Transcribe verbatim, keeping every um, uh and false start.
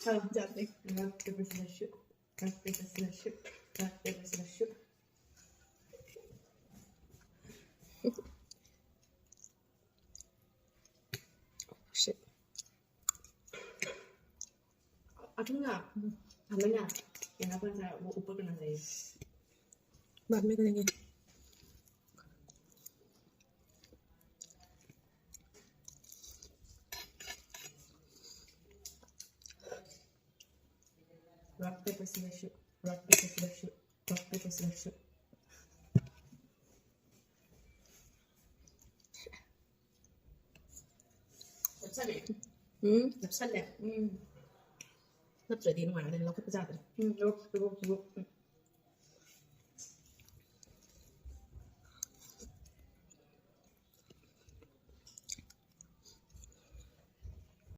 ꯆꯥꯗꯦ꯫ Rock, paper, scissors, shoot. Rock, paper, scissors, shoot. Rock, paper, scissors, shoot. Shit. ꯑꯗꯨꯅ ꯊꯝꯃꯦꯅ ꯀꯩꯅꯣ ꯇꯧꯔꯦ, ꯎꯞꯄ ꯀꯩꯅꯣ ꯂꯩꯌꯦ꯫ बाद में करेंगे। Rock, paper, scissors, shoot. Rock, paper, scissors, shoot. Rock, paper, scissors, shoot. ꯅꯞꯁꯜꯂꯦ꯫ ꯎꯝ꯫ ꯅꯞꯁꯜꯂꯦ꯫ ꯎꯝ꯫ ꯅꯞꯇ꯭ꯔꯗꯤ ꯅꯨꯡꯉꯥꯏꯅ ꯂꯧꯈꯠꯄ ꯌꯥꯗ꯭ꯔꯦ꯫ ꯎꯝ, ꯂꯧꯈꯠꯄ, ꯂꯧꯈꯠꯄ꯫ ꯎꯝ꯫